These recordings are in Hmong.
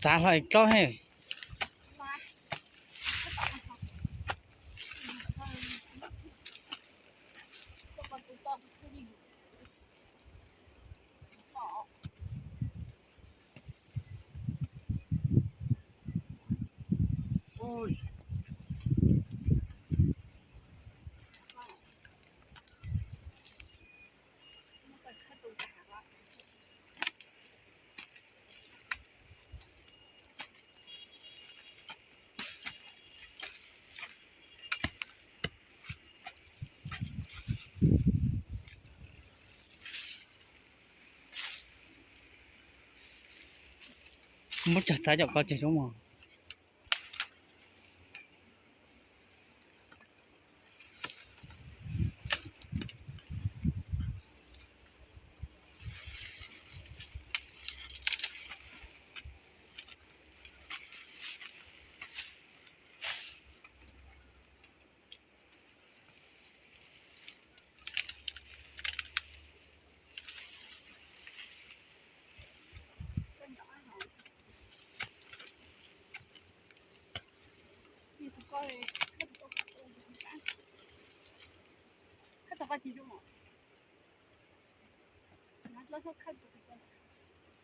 Tav hlo es kaub he. Muab cog txav cov ko tseg zoo mog.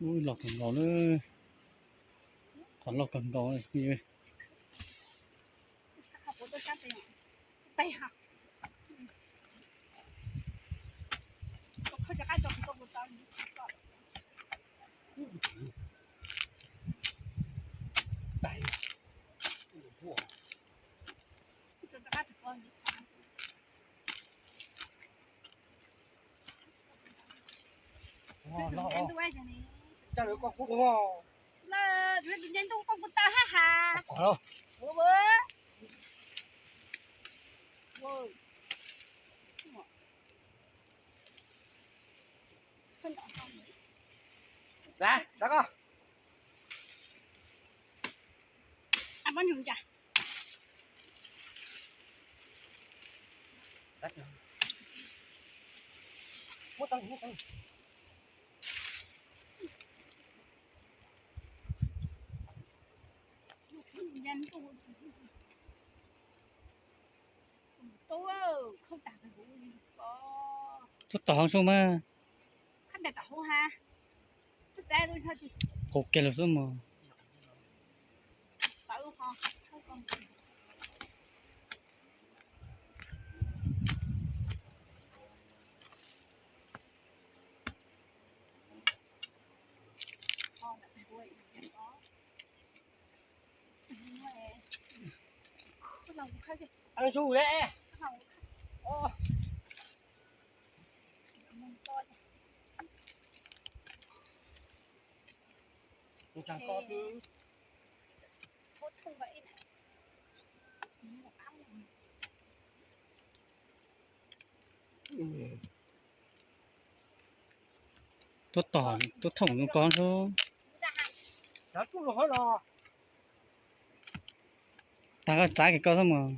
Ub, los kawg nkaus na. Qhov loj kawg nkaus. Tuaj tom hauv xwb mas. Qab kiag lawm xwb mas. Tuaj tom, tuaj thoom zoo ko xwb. Tag koj txav kiag koj xwb mas.